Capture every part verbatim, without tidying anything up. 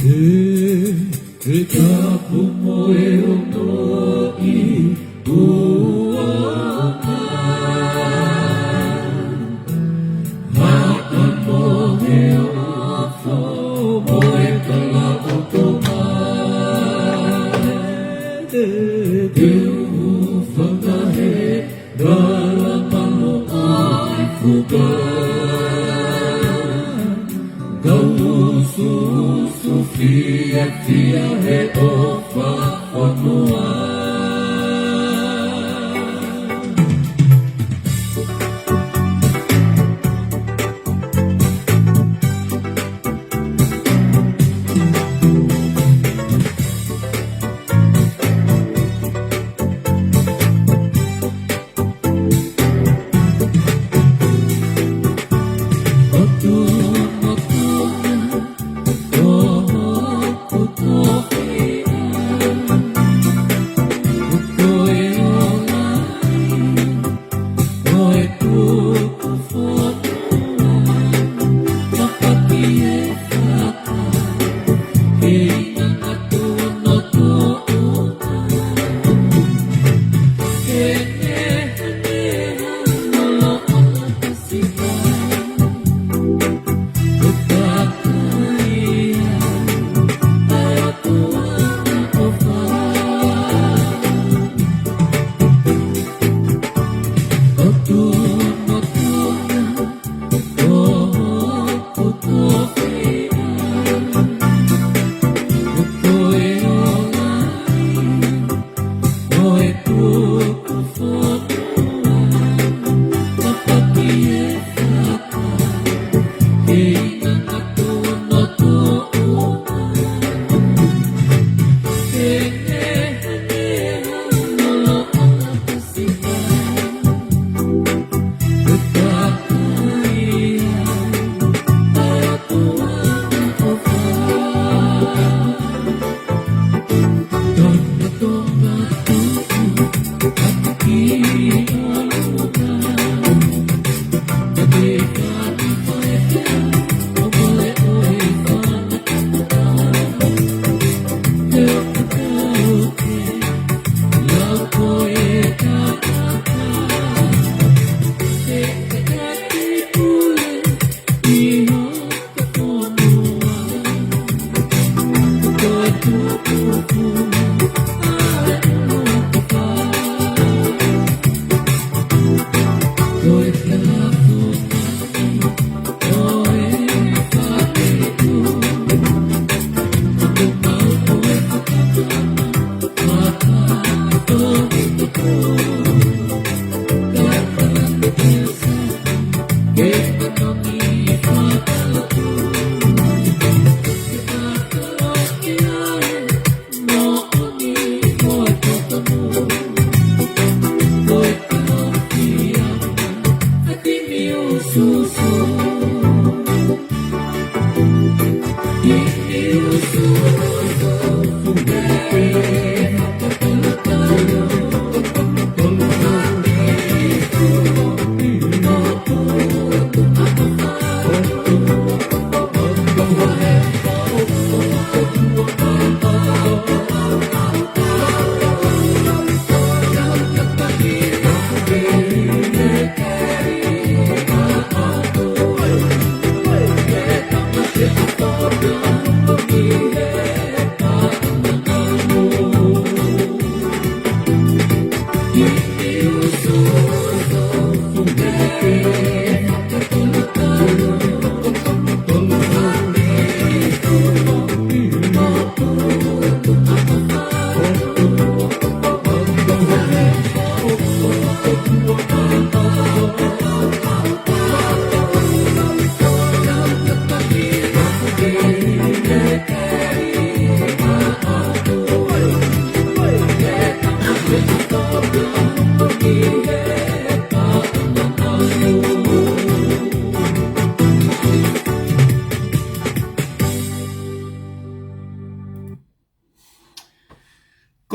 E, e kapu mo e ono i uanga. Haka mo e ofo mo e kalaʻokoʻa. Te u hūfanga he kalaʻokoʻa ʻo e fuka. Kau usuusu fiefia he ʻofa fonua.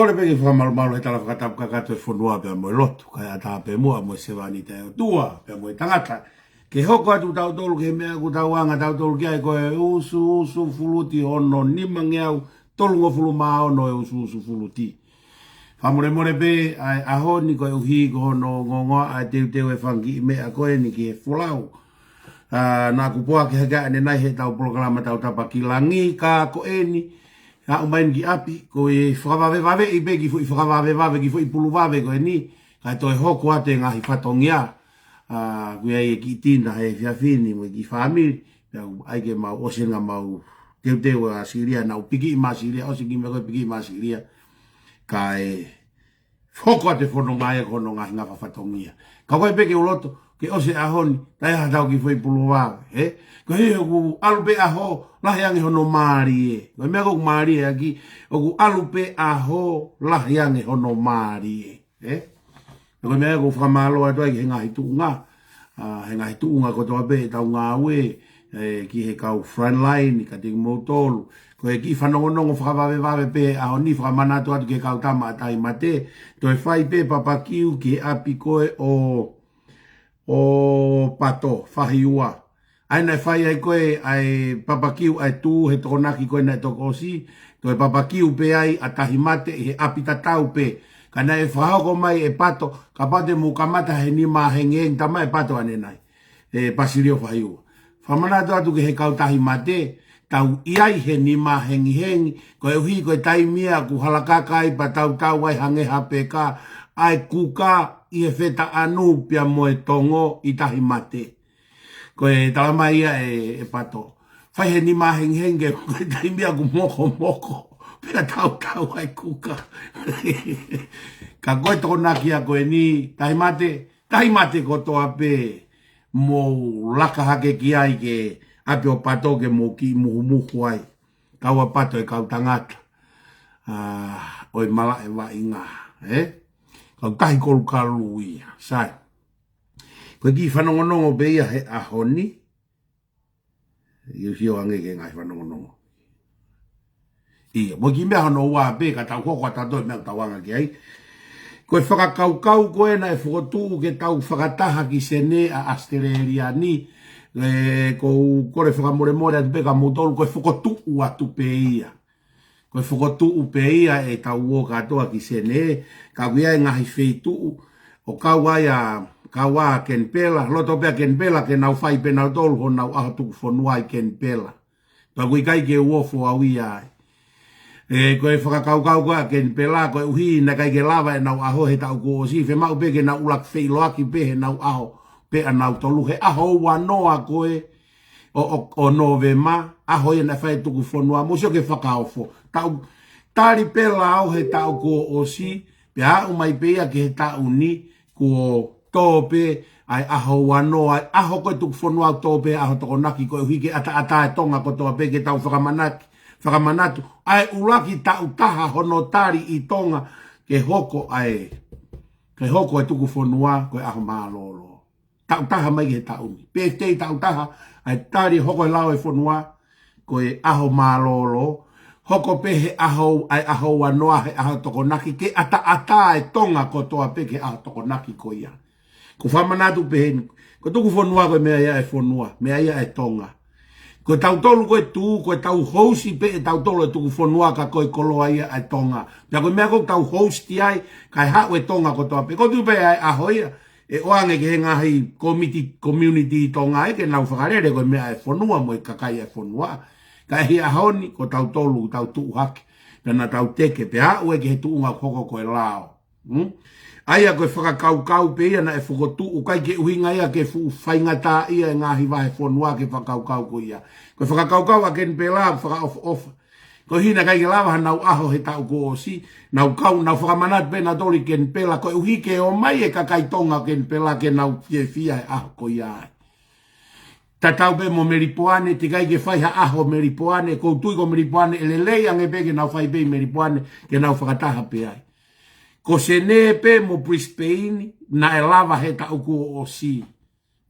Kole pē ke fakamalumalu he tala fakatapu kakato e fonua pea mo e lotu, kae ʻatā pē muʻa mo e sevāniti ʻa e ʻOtua pea mo e tangata. ke hoko atu tautolu ki he meʻa ʻoku tau anga tautolu ki ai, ko e usu, usufuluti hono nimangeau tolungofulu mā ono e usu, usufuluti. Fakamolemole pē ʻa e ʻaho ni koeʻuhi ko hono ongoongoa ʻa e teuteu e fanga kiʻi meʻa ko eni ki he folau. ʻA, naʻa ku poaki hake ʻanenai heʻetau polokalama Tautapa ki Langi, ka ko eni, aʻu mai eni ki ʻapi, ko e fakavavevaveʻi pē kiʻi foʻi fakavavevave, kiʻi foʻi pulu vave ko eni, kae toe hoko atu e ngaahi fatongia. ʻA, ko ia e kiʻi tina he efiafi ni mo e kiʻi fāmili, pea ʻai ke mau ʻosi ʻenau mau teuteu ʻa Silia, naʻa ku pikiʻi mai ʻa Silia, ʻosi kiʻi meʻa ko e pikiʻi mai ʻa Silia, kae hoko atu e fononga ia ko hono ngaahi ngafa fatongia. Ka ko e pē ke u loto, ke ʻosi e ʻaho ni, taʻe ʻi ai haʻatau kiʻi foʻi pulu vave, ē? Koeʻuhi ʻoku ʻalu pē ʻaho, lahi ange hono mālie. Ko e meʻa ʻoku mālie ʻaki, ʻoku ʻalu pē ʻaho, lahi ange hono mālie, ē? Ko e meʻa ʻoku ou fakamālō atu ai ki he ngaahi tuʻunga, ʻa, he ngaahi tuʻunga kotoa pē ʻetau ngāue, ē, ki he kau frontline, kiate kimoutolu. Ko e kiʻi fanongonongo fakavavevave pē he ʻaho ni, fakamanatu atu ki he kau tama ʻa Tahi Mate, toe fai pē papakiu ki he ʻapi ko ē ʻo, ʻo Pato, Fahiua. ʻA ia naʻe fai ai ko ē ʻa e papakiu ʻa e tū he Tokonaki ko ē naʻe toki ʻosi, toe papakiu pē ai ʻa Tahi Mate ʻi he ʻapi tatau pē. Ka naʻe fakahoko mai ʻe Pato, kapau te mou kamata he nima hengihengi, talamai ʻe Pato ʻanenai, ē, Pasilio Fahiua. Fakamanatu atu ki he kau Tahi Mate, tau ʻi ai he nima hengihengi, koeʻuhi ko e taimi ia ʻoku halakaka ai pea tautau ai hangē ha peka, ʻa e kuka ʻi he fetaʻanu pea mo e tongo ʻi Tahi Mate. Ko e talamai ia ʻe, ʻe Pato, fai he nima hengihengi ke, ko e taimi ia ʻoku mokomoko, pea tautau ai kuka. Ka ko e Tokonaki ia ko eni, Tahi Mate, Tahi Mate kotoa pē, mou laka hake ki ai ki he ʻapi ʻo Pato ke mou kiʻi muhumuhu ai. Kau ʻa Pato e kau tangata, ʻa, ʻo e malaʻe vaʻinga, ē? Kau Tahi Kolukalu ia, sai. Ko e kiʻi fanongonongo pē ia he ʻaho ni, ʻio, sio ange ki he ngaahi fanongonongo. ʻIo, mo e kiʻi meʻa hono ua pē, ka tau hoko atu ʻa e meʻa ʻoku tau anga ki ai. Ko e fakakaukau ko ē naʻe fokotuʻu ke tau fakataha ki Senē ʻa ʻAositelēlia ni, ē, ʻoku ou kole fakamolemole atu pē kia moutolu, ko e fokotuʻu atu pē ia. Ko e fokotuʻu pē ia ʻetau ō kātoa ki Senē, ka ʻoku ʻi ai e ngaahi feituʻu, ʻo kau ai ʻa, kau ʻa Kenipela, loto pē ʻa Kenipela ke nau fai pē nautolu honau ʻaho tuku fonua ʻi Kenipela. Pea ʻoku ʻikai ke u ofo au ia ai. Ē, ko e fakakaukau ko ē ʻa Kenipela, koeʻuhi naʻe ʻikai ke lava ʻenau ʻaho he taʻu kuo ʻosi, fiemaʻu pē ke nau ʻuluaki feʻiloaki pē heʻenau ʻaho pē ʻanautolu he ʻaho ua noa ko ē ʻo, ʻo, ʻo Nōvema, ʻaho ia naʻe fai e tuku fonua, mou sio ki he fakaofo. Taʻu, tali pē lao he taʻu kuo ʻosi, pea aʻu mai pē ia ki he taʻu ni, kuo tō pē ʻa e ʻaho ua noa, ʻa e ʻaho ko ē tuku fonua ʻoku tō pē ʻaho Tokonaki koeʻuhi ke ʻataʻatā e Tonga kotoa pē ke tau fakamanaki, fakamanatu. ʻA e ʻuluaki taʻu taha hono tali ʻi Tonga ke hoko ʻa e, ke hoko e tuku fonua ko e ʻaho mālōlō. Taʻu taha mai ki he taʻu ni. Pē tei taʻu taha, ʻa e tali hoko e lao e fonua, ko e ʻaho mālōlō, hoko pē he ʻaho, ʻa e ʻaho ua noa he ʻaho Tokonaki, ke ʻataʻatā e Tonga kotoa pē ki he ʻaho Tokonaki ko ia. ʻOku ou fakamanatu pē heni, ko e tuku fonua ko e meʻa ia ʻa e fonua, meʻa ia ʻa e Tonga. Ko tautolu ko e tū, ko e tau housi pē ʻe tautolu e tuku fonua ka ko e koloa ia ʻa e Tonga. Pea ko e meʻa ʻoku tau housi ai, kae haʻu e Tonga kotoa pē. ʻOku ou tui pē ʻa e ʻaho ia, ʻe ʻoange ki he ngaahi komiti, community Tonga ē ke nau fakalele ko e meʻa ʻa e fonua mo e kakai ʻa e fonua. Ka ʻi he ʻaho ni, ko tautolu, tau tuʻu hake, pea naʻa tau teke, pea aʻu ē ki he tuʻunga hoko ko e lao. Hmm? ʻA ia ko e fakakaukau pē ia naʻe fokotuʻu, ʻikai ke ʻuhinga ia ke fuʻu faingataʻaʻia e ngaahi vahefonua ki he fakakaukau ko ia. Ko e fakakaukau ʻa Kenipela, fakaʻofoʻofa. Koeʻuhi naʻe ʻikai ke lava hanau ʻaho he taʻu kuo ʻosi, nau kau, nau fakamanatu pē nautolu ʻi Kenipela, koeʻuhi ke ō mai e kakai Tonga ʻo Kenipela ke nau fiefia he ʻaho ko ia ai. Tatau pē mo Melipoane, teʻeki ai ke fai ha ʻaho Melipoane, ʻoku ou tui ko Melipoane ʻe lelei ange pē ke nau fai pē ʻi Melipoane, ke nau fakataha pē ai. Ko Senē pē mo Brisbane, naʻe lava he taʻu kuo ʻosi.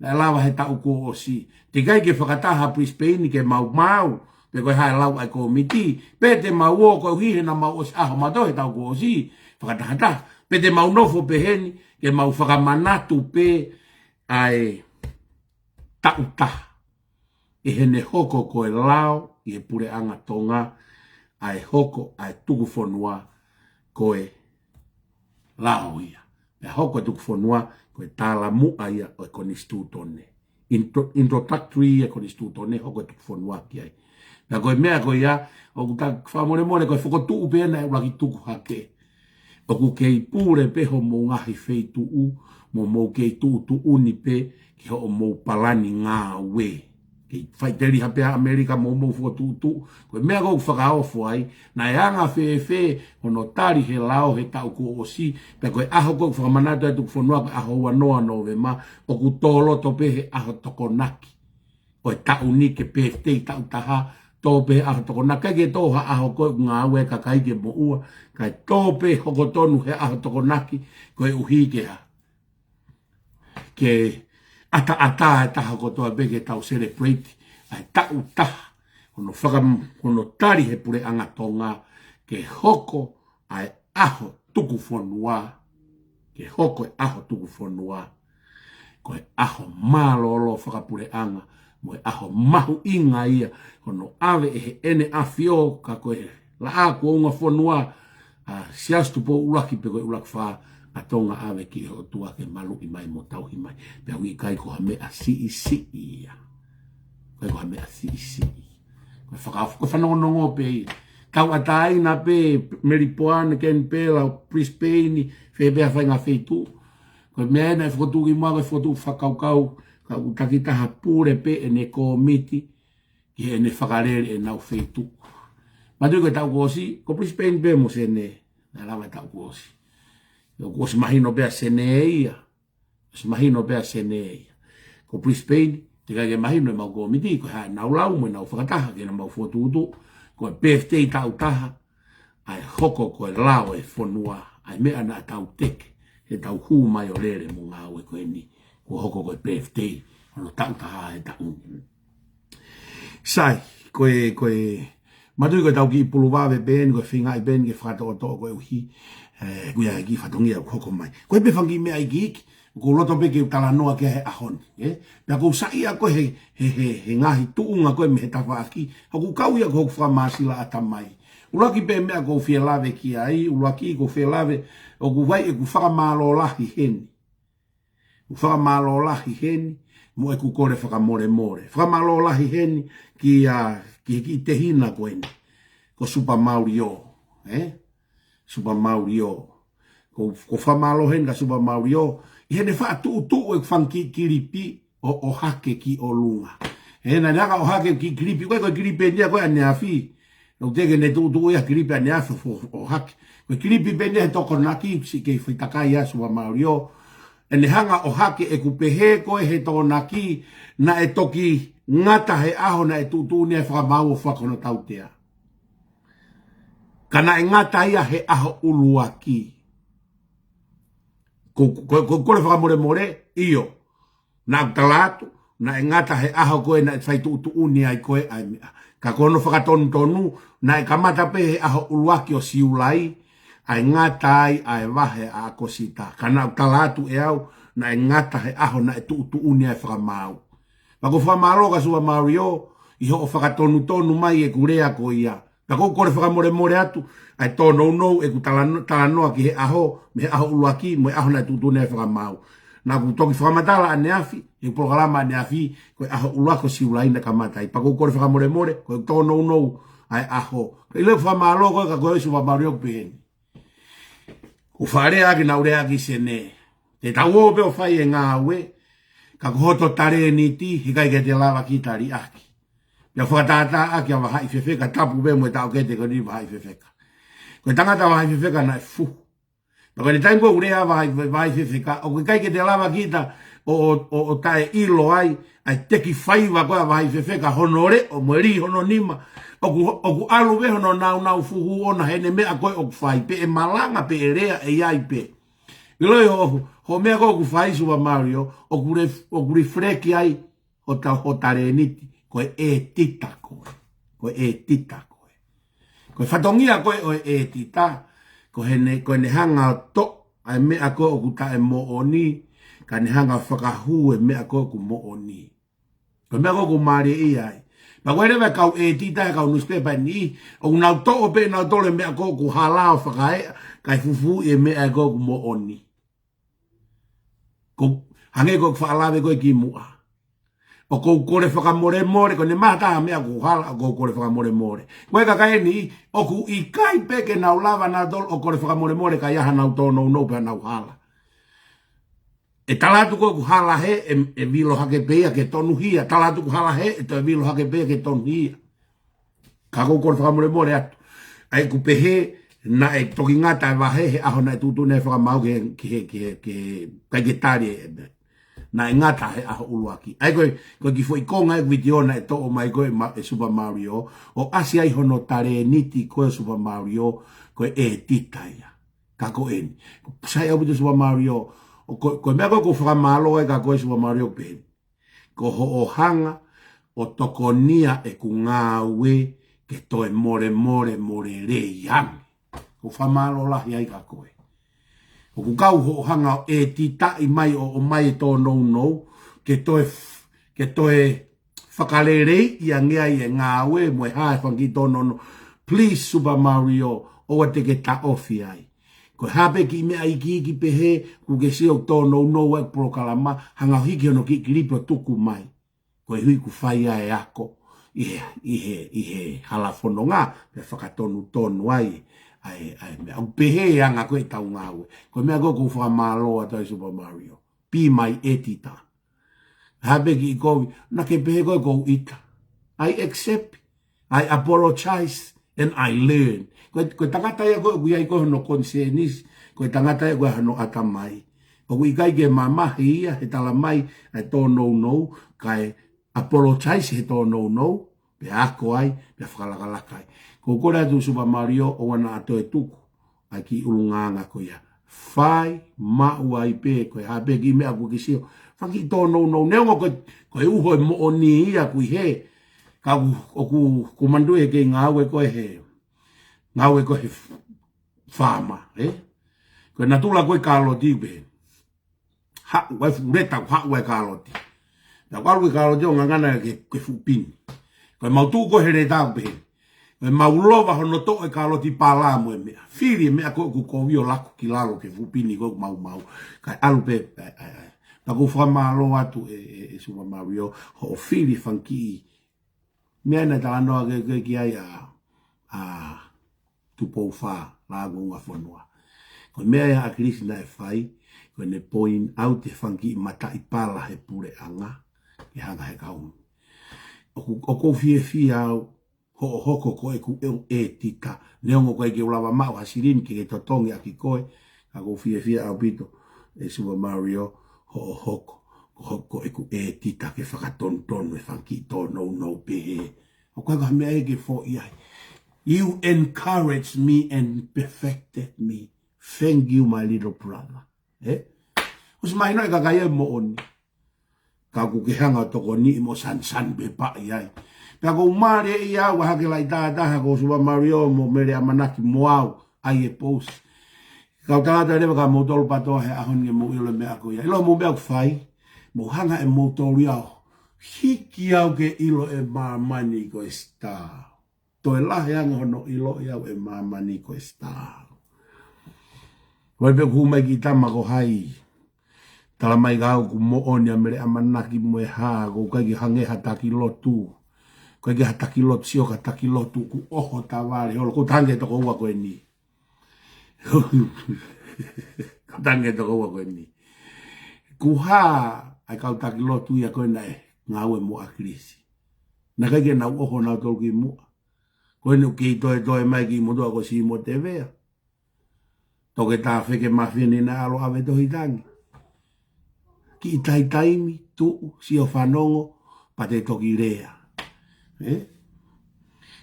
Naʻe lava he taʻu kuo ʻosi. Teʻeki ai ke fakataha Brisbane ke maumau, pe ko e hā e lau ʻa e komiti, pe te mau ō koeʻuhi he naʻa mau ʻosi ʻaho mautolu he taʻu kuo ʻosi, fakatahataha. Pe te mau nofo pē heni, ke mau fakamanatu pē ʻa e, taʻu taha. ʻI heʻene hoko ko e lao ʻi he puleʻanga Tonga, ʻa e hoko ʻa e tuku fonua ko e lao ia. Pea hoko e tuku fonua ko e talamuʻa ia ʻo e konisitūtone. Intro-, introductory ia konisitūtone, hoko e tuku fonua ki ai. Pea ko e meʻa ko ia, ʻoku ta fakamolemole ko e fokotuʻu pē ena ʻe ʻuluaki tuku hake. ʻOku kei pule pē hoʻomou ngaahi feituʻu, mo mou kei tuʻutuʻuni pē ki hoʻomou palani ngāue. Kei faʻiteliha pē ʻa ʻAmelika mo mou fokotuʻutuʻu. Ko e meʻa ʻoku ou fakaofo ai, naʻe anga fēfē hono tali he lao he taʻu kuo ʻosi, pea ko e ʻaho ʻoku fakamanatu ai e tuku fonua ko e ʻaho ua noa Nōvema, ʻoku tō loto pē he ʻaho Tokonaki ʻo e taʻu ni, ke pēfitei taʻu taha, tō pē he ʻaho Tokonaki, ʻikai ke tō ha ʻaho ko ē ʻoku ngāue ai e kakai ke moʻua, kae tō pē hoko tonu he ʻaho Tokonaki, koeʻuhi ke hā, ke ʻataʻatā e taha kotoa pē ke tau celebrate ʻa e taʻu taha hono faka-, hono tali he puleʻanga Tonga ke hoko ʻa e ʻaho tuku fonua, ke hoko e ʻaho tuku fonua ko e ʻaho mālōlō fakapuleʻanga, mo e ʻaho mahuʻinga ia hono ʻave ʻe Heʻene ʻAfio, ka ko e Laʻā kuo Unga Fonua, ʻa Siaosi Tupou ʻUluaki pe ko e ʻUluaki Fā ʻa Tonga, ʻave ki he ʻOtua ke maluʻi mai mo tauhi mai. Pea ʻoku ʻikai ko ha meʻa siʻisiʻi ia. ʻIkai ko ha meʻa siʻisiʻi. Ko e faka-, ko e fanongonongo pē ia. Tauʻatāina pē Melipoane, Kenipela, Brisbane, fē pē ha faʻahinga feituʻu. Ko e meʻa ena ʻe fokotuʻu ki muʻa ko e fokotuʻu fakakaukau, ka ʻoku takitaha pule pē ʻene kōmiti ki heʻene fakalele ʻenau feituʻu. Manatuʻi ko e taʻu kuo ʻosi, ko Brisbane pē mo Senē naʻe lava he taʻu kuo ʻosi. Kuo ʻosi mahino pē ʻa Senē ia. ʻOsi mahino pē ʻa Senē ia. Ko Brisbane, teʻeki ai ke mahino ʻemau kōmiti ko e hā ʻenau lau mo ʻenau fakataha ke nau mau fokotuʻutuʻu. Ko e pēfitei taʻu taha, ʻa e hoko ko e lao e fonua, ʻa e meʻa naʻa tau teke he tau hū mai ʻo lele mo ngāue ko eni, kuo hoko ko e pēfitei hono taʻu taha he taʻu ni. Sai, ko e, ko e, manatuʻi ko e tau kiʻi pulu vave pē eni, ko e feingaʻi pē eni ke fakatoʻotoʻo koeʻuhi, ē, ko ia e kiʻi fatongia ʻoku hoko mai. Ko e pē fanga kiʻi meʻa iiki, ʻoku ou loto pē ke u talanoa ki ai he ʻaho ni, ē? Pea ʻoku ou saiʻia ko ē he, he, he, he ngaahi tuʻunga ko ē mei he tafaʻaki, ʻoku kau ia ko hoku fakamāsila ʻatamai. ʻUluaki pē meʻa ʻoku ou fie lave ki ai, ʻuluaki ʻoku ou fie lave, ʻoku ʻi ai ʻeku fakamālō lahi heni. ʻOku ou fakamālō lahi heni, mo ʻeku kole fakamolemole. Fakamālō lahi heni kia, ki he kiʻi tehina ko eni, ko Super Mario, ē? Super Mario. ʻOku ou, ʻoku ou fakamālō heni kia Super Mario ʻi heʻene faʻa tuʻutuʻu ʻeku fanga kiʻi kilipi ʻo, ʻohake ki ʻolunga. Ē, naʻa ne hanga ʻo ʻohake e kiʻi kilipi, ko e, ko e kilipi eni ia ko ē ʻaneafi. ʻOku teʻeki ke ne tuʻutuʻu ia kilipi ʻaneafi ʻo, ʻo, ʻohake. Ko e kilipi pē eni ia he Tokonaki, siʻi kei faitakai ʻa Super Mario. ʻEne hanga ʻo ʻohake ʻeku pehē ko ē he Tokonaki, naʻe toki ngata he ʻaho naʻe tuʻutuʻuni ai e fakamaau ʻo fakahono tautea. Ka naʻe ngata ia he ʻaho ʻuluaki. Ko, ko, ko, kole fakamolemole, ʻio. Naʻa ku tala atu, naʻe ngata he ʻaho ko ē naʻe fai tuʻutuʻuni ai ko ē ʻa e meʻa. Ka ko hono fakatonutonu, naʻe kamata pē he ʻaho ʻuluaki ʻo Siulai, ʻa e ngata ai ʻa e vahe ʻa ʻAkosita. Ka naʻa ku tala atu ʻe au, naʻe ngata he ʻaho naʻe tuʻutuʻuni ai e fakamaau. Pea ʻoku ou fakamālō kia Super Mario, ʻi hoʻo fakatonutonu mai ʻeku lea ko ia. Pea ʻoku ou kole fakamolemole atu, ʻa e tōnounou ʻeku talano-, talanoa ki he ʻaho, mei he ʻaho ʻuluaki, mo e ʻaho naʻe tuʻutuʻuni ai e fakamaau. Naʻa ku toki fakamatala ʻaneafi, he polokalama ʻaneafi, ko e ʻaho ʻuluaki ʻo Siulai naʻe kamata ai. Pea ʻoku ou kole fakamolemole, ko e tōnounou ʻa e ʻaho. Pea ʻi loto fakamālō ko ē, ka ko e Super Mario ʻoku pehē ni. ʻOku ou faʻa lea ʻaki, naʻa ku lea ʻaki Senē. Te tau ō pē ʻo fai e ngāue, ka ko hoto talēniti, heʻikai ke te lava kita ʻo liʻaki. Pea fakatātā ʻaki ʻa Vahaʻi Fefeka, tapu pē mo e taʻokete ko eni Vahaʻi Fefeka. Ko e tangata Vahaʻi Fefeka naʻe fuhu. Pea ko e taimi ko ē ʻoku lea ai Vahaʻi, Vahaʻi Fefeka, ʻoku ʻikai ke te lava kita ʻo, ʻo, ʻo, ʻo taʻeʻilo ai ʻa e teki faiva ko ē ʻa Vahaʻi Fefeka, hono leʻo mo e lī hono nima. ʻOku, ʻoku ʻalu pē hono nāunau fuhu ʻona heʻene meʻa ko ē ʻoku fai, pe ʻe malanga pe ʻe lea ʻe ʻi ai pē. ʻIloʻi hoʻo, hoʻo meʻa ko ē ʻoku fai Super Mario, ʻoku re-, ʻoku reflect ai hoʻo ta-, hoʻo talēniti, ko e ʻētita koe. Ko e ʻētita koe. Ko e fatongia ko ē ʻo e ʻētita, ko ʻene, ko ʻene hanga ʻo toʻo ʻa e meʻa ko ē ʻoku taʻemoʻoni, kae ne hanga ʻo fakahū e meʻa ko ē ʻoku moʻoni. Ko e meʻa ko ē ʻoku mālie ai. Pea ko e leva e kau ʻētita he kau nusipepa ni, ʻoku nau toʻo pē ʻe nautolu e meʻa ko ē ʻoku hala ʻo fakaeʻa, kae fufuuʻi e meʻa ko ē ʻoku moʻoni. Ko, hangē ko e faʻa lave ko ē kimuʻa. ʻOku ou kole fakamolemole, ko ʻene maha taha meʻa ʻoku hala, ʻoku ou kole fakamolemole. Ko e kakai ni, ʻoku ʻikai pē ke nau lava nautolu ʻo kole fakamolemole, ka ʻi ai haʻanau tōnounou pea nau hala. ʻE tala atu ko ē ʻoku hala hē, ʻe, ʻe vilo hake pē ia ke tonuhia. Tala atu ʻoku hala hē, ʻe toe vilo hake pē ia ke tonuhia. Ka ʻoku ou kole fakamolemole atu. ʻA ia ʻoku pehē, naʻe toki ngata e vahe he ʻaho naʻe tuʻutuʻuni ai e fakamaau ki he, ki he, ki he, ki he, ʻikai ke tali e, naʻe ngata he ʻaho ʻuluaki. ʻA ia ko e, ko e kiʻi foʻi konga e vitiō naʻe toʻo mai ko ē ʻe ma-, ʻe Super Mario, ʻo ʻasi ai hono talēniti ko ē Super Mario, ko e ʻētita ia. Ka ko eni. Sai ʻaupito Super Mario, ʻo ko, ko e meʻa ko ē ʻoku ou fakamālō ai kia koe Super Mario pē. Ko hoʻo hanga ʻo tokonia ʻeku ngāue ke toe molemole mo lelei ange. ʻOku ou fakamālō lahi ai kia koe. ʻOku kau hoʻo hanga ʻo ʻētitaʻi mai ʻo, ʻomai e tōnounou, ke toe f-, ke toe fakaleleiʻi ange ai e ngāue mo e hā e fanga kiʻi tōnounou. Please, Super Mario, ʻoua te ke taʻofi ai. Ko e hā pē kiʻi meʻa ikiiki pehē, ʻoku ke sio ʻoku tōnounou ai e polokalama, hanga ʻo hiki hono kiʻi kilipi ʻo tuku mai. Koeʻuhi ʻoku fai ai e ako ʻi he, ʻi he, ʻi he hala fononga, pea fakatonutonu ai ʻa e, ʻa e meʻa. ʻOku pehē e anga ko ē ʻetau ngāue. Ko e meʻa ko ē ʻoku ou fakamālō atu ai Super Mario. Be my editor. Hā pē kiʻi kovi, naʻa ke pehē ko ē ʻoku ou ʻita. I accept. I apologize and I learn. Ko e, ko e tangata ia ko ē ʻoku ʻi ai ko ē hono konisēnisi, ko e tangata ia ko ē hono ʻatamai. ʻOku ʻikai ke mamahi ia he tala mai ʻa e tōnounou, kae apologize he tōnounou, pea ako ai, pea fakalakalaka ai. ʻOku ou kole atu Super Mario, ʻoua naʻa toe tuku ʻa e kiʻi ʻulungaanga ko ia. Fai maʻu ai pē, ko e hā pē kiʻi meʻa ʻoku ke sio. Fanga kiʻi tōnounou, neongo ko e, ko e uho e moʻoni ia ʻoku ʻi hē. Ka ʻoku, ʻoku, ʻoku ou manatuʻi he kei ngāue ko ē he, ngāue ko ē he f-, faama, ē? Ko e natula ko ē e kāloti pē. Haʻu ai e fuʻu leta, haʻu ai e kāloti. Naʻa ku ʻalu ki he kāloti ʻo ngangana ki he, ki he fuʻu pini. Ko ʻemau tuʻu ko ē he leta pē. Ko ʻemau lova hono toʻo e kāloti pala mo e meʻa. Fili e meʻa ko ē ʻoku kovi ʻo laku ki lalo ki he fuʻu pini ko ē ʻoku mau maʻu. Kae ʻalu pē, ʻai, ʻai, ʻai. Naʻa ku fakamālō atu ē, ē, ē Super Mario, hoʻo fili e fanga kiʻi meʻa naʻe talanoa ko ē ki ai ʻa, ʻa Tupou Fā, Lāngunga Fonua. Ko e meʻa ia ʻa ʻAkilisi naʻe fai, ko ʻene point out e fanga kiʻi mataʻi pala he puleʻanga, ke hanga he kaunga. ʻOku, ʻoku ou fiefia au, hoʻo hoko ko ʻeku ʻe-, ʻētita, neongo ʻoku ʻikai ke u lava maʻu ha silini ke ke totongi ʻaki koe, ka ʻoku ou fiefia ʻaupito, ē Super Mario, hoʻo hoko, ko, ko ʻeku ʻētita ke fakatonutonu e fanga kiʻi tōnounou pehē. ʻOku ʻikai ko ha meʻa ia ke foʻi ai. You encouraged me and perfected me. Thank you, my little brother. Ē? ʻOsi mahino e kakai ia e moʻoni. Ka ʻoku ke hanga ʻo tokoniʻi mo sanisani pē paʻi ai. Pea ʻoku ou mālieʻia au ʻa e hake laʻi tātaha ko Super Mario mo Mele ʻAmanaki mo au, ʻai e pousi. Kau tala atu leva kia moutolu PTOA he ʻaho ni ke mou ʻilo e meʻa ko ia. ʻIlo mou meʻa ʻoku fai. Mou hanga ʻe moutolu ia ʻo hiki au ke ʻilo e māmani ko e star. Toe lahi ange hono ʻiloʻi au e māmani ko e star. Vai pē ʻoku hū mai e kiʻi tama ko hai. Tala mai kia au ʻoku moʻoni ʻa Mele ʻAmanaki mo e hā, ʻoku ʻikai ke hangē ha taki lotu. ʻIkai ke ha taki lotu, sio ki ha taki lotu, ʻoku ʻoho tavale, holo, ʻoku tangi e tokoua ko eni. Kou tangi e tokoua ko eni. Ko e hā ʻa e kau taki lotu ia ko ē naʻe ngāue mo ʻAkilisi. Naʻe ʻikai ke nau ʻoho nautolu kimuʻa. Ko eni ʻoku kei toetoe mai kimoutolu ko Simo Tevea. Toketā Feke Mafini naʻe ʻalu ʻo ʻave tohi tangi. Kiʻi taitaimi, tuʻu, sio fanongo, pea te toki lea. Ē?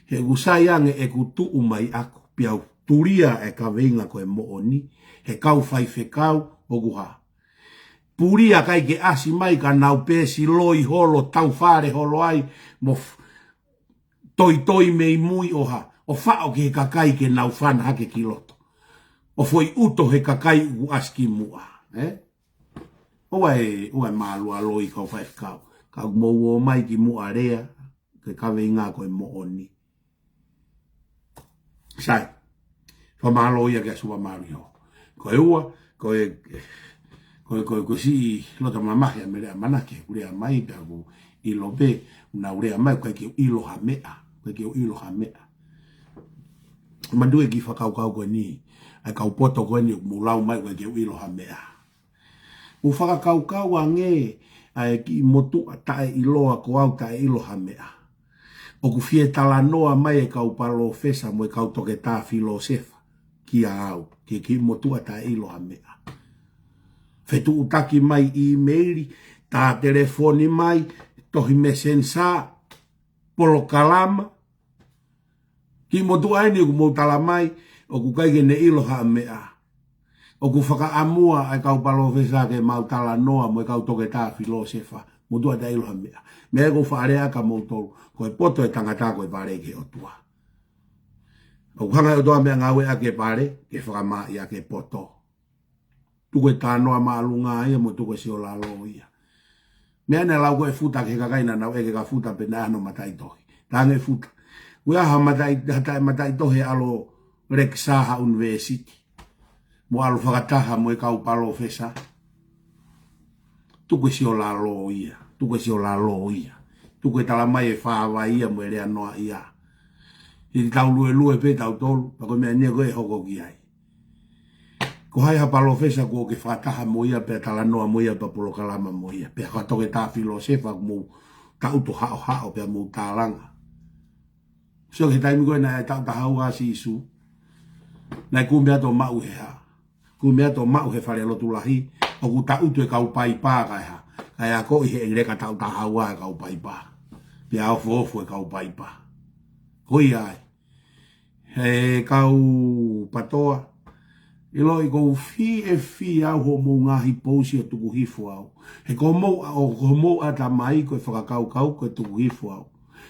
He ʻoku sai ange ʻeku tuʻu mai ʻaku, pea u tulia e kaveinga ko e moʻoni, he kau faifekau ʻoku hā. Pulia ʻikai ke ʻasi mai ka nau pesi loi holo, taufale holo ai, mo f-, toitoi mei mui ʻo hā, ʻo faʻo ki he kakai ke nau fana hake ki loto. ʻO foʻi ʻuto he kakai ʻoku ʻasi kimuʻa, ē? ʻOua ʻe, ʻoua ʻe mālualoi kau faifekau. Ka ʻoku mou ō mai ki muʻa lea, ke kaveinga ko e moʻoni. Sai. Fakamālō ia kia Suvamalu ʻi ho. Ko e ua, ko e, ko e, ko e, ko e siʻi loto mamahi ʻa Mele ʻAmanaki, ʻoku lea mai pea ʻoku ʻilo pē, ʻoku nau lea mai, ʻoku ʻikai ke u ʻilo ha meʻa, ʻoku ʻikai ke u ʻilo ha meʻa. Manatuʻi e kiʻi fakakaukau ko eni, ʻa e kau poto ko eni, ʻoku mou lau mai, ʻoku ʻikai ke u ʻilo ha meʻa. ʻOku fakakaukau ange ʻa e kiʻi motuʻa taʻeʻiloa ko au taʻeʻilo ha meʻa. ʻOku fie talanoa mai e kau palōfesa mo e kau toketā filōsefa kia au, ki he kiʻi motuʻa taʻeʻilo ha meʻa. Fetuʻutaki mai ʻīmeili, tā telefoni mai, tohi messenger, polokalama, kiʻi motuʻa eni ʻoku mou tala mai, ʻoku ʻikai ke ne ʻilo ha meʻa. ʻOku fakaʻamua ʻa e kau palōfesa ke mau talanoa mo e kau toketā filōsefa, motuʻa taʻeʻilo ha meʻa. Meʻa ʻoku ou faʻa lea kia moutolu, ko e poto e tangata ko e pale ki he ʻOtua. ʻOku hanga ʻe he ʻOtua meʻangāue ʻaki e pale, ke fakamāʻi ʻaki e poto. Tuku e tānoa māʻolunga ia mo tuku e siolalo ia. Meʻa naʻe lau ko e futa ki he kakai naʻa nau ʻeke kia futa pe naʻe ʻi ai hano mataʻitohi. Tange futa. Ko e hā ha mataʻi-, ha taʻe mataʻitohi ʻe ʻalu ʻo lekisā ha ʻunivēsiti. Mo ʻalu fakataha mo e kau palōfesa. Tuku e siolalo ia. Tuku e siolalo ia. Tuku e tala mai e fāvai ia mo e lea noa ia. He ʻikai ke tau luelue pē tautolu. Pea ko e meʻa ni ia ko ē ʻe hoko ki ai. Ko hai ha palōfesa kuo ke fakataha mo ia, pea talanoa mo ia, pea polokalama mo ia, pea ko e toketā filōsefa kuo mou taʻutu haʻohaʻo, pea mou tālanga. Sio ki he taimi ko ē naʻe taʻu taha ua ʻa Sīsū, naʻe kumi atu ʻo maʻu he hā? Kumi atu ʻo maʻu he fale lotu lahi, ʻoku taʻutu e kau paipa kae hā? Kae akoʻi he ʻeleka taʻu taha ua e kau paipa. Pea ofoofo e kau paipa. Ko ia ai. He kau patoa, ʻiloʻi ʻoku ou fie, fie au hoʻomou ngaahi pousi ʻo tuku hifo au. He ko homou, ʻo ko homou ʻatamai ko e fakakaukau ko e tuku hifo au.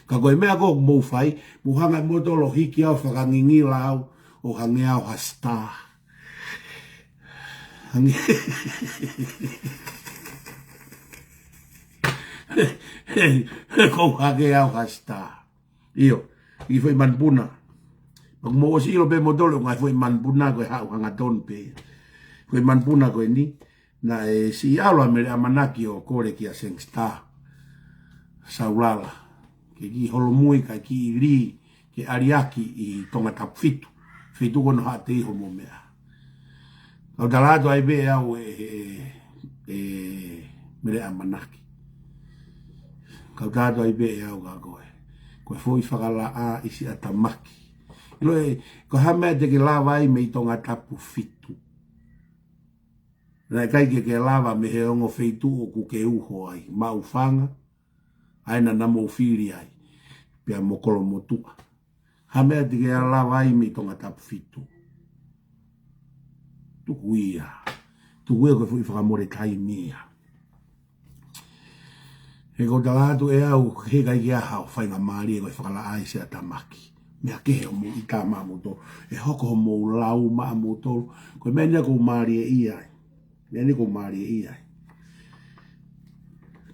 Ka ko e meʻa ko ē ʻoku mou fai, mou hanga ʻe moutolu ʻo hiki au, fakangingila au, ʻo hangē au ha star. Hangē, ʻoku ou hangē au ha star. ʻIo, ʻi he foʻi manupuna. Pea ʻoku mou ʻosi ʻilo pē moutolu, ngaahi foʻi manupuna ko e haʻu hangatonu pē. Foʻi manupuna ko eni, naʻe siʻi ʻalu ʻa Mele ʻAmanaki ʻo kole kia Sangster Saulala ke kiʻi holomui kae kiʻi lī, ke ʻaliaki ʻi Tongatapu fitu. Feituʻu ko ē naʻe haʻu ai hoʻomou meʻa. Kau tala atu ai pē ʻe au ʻe, ʻe, ʻe Mele ʻAmanaki. Kau tala atu ai pē ʻe au kia koe. Ko e foʻi fakalaʻā ʻi siʻa tamaki. ʻIloʻi, ko e hā e meʻa te ke lava ai mei Tongatapu fitu? Naʻe ʻikai ke ke lava mei he ongo feituʻu ʻoku ke uho ai. Maʻufanga, ʻa ia naʻa mou fili ai. Pea mo Kolomotuʻa. Hā e meʻa te ke lava ai mei Tongatapu fitu? Tuku ia. Tuku ia ko e foʻi fakamole taimi ia. He ʻoku ou tala atu ʻe au, he ʻikai ke ʻi ai haʻo faingamālie ko e fakalaʻā ʻi siʻa tamaki. Meʻa kehe hoʻomou ʻita maʻamoutolu. ʻE hoko hoʻomou lau maʻamoutolu. Ko e meʻa ni ia ʻoku ou mālieʻia ai. Meʻa ni ʻoku ou mālieʻia ai.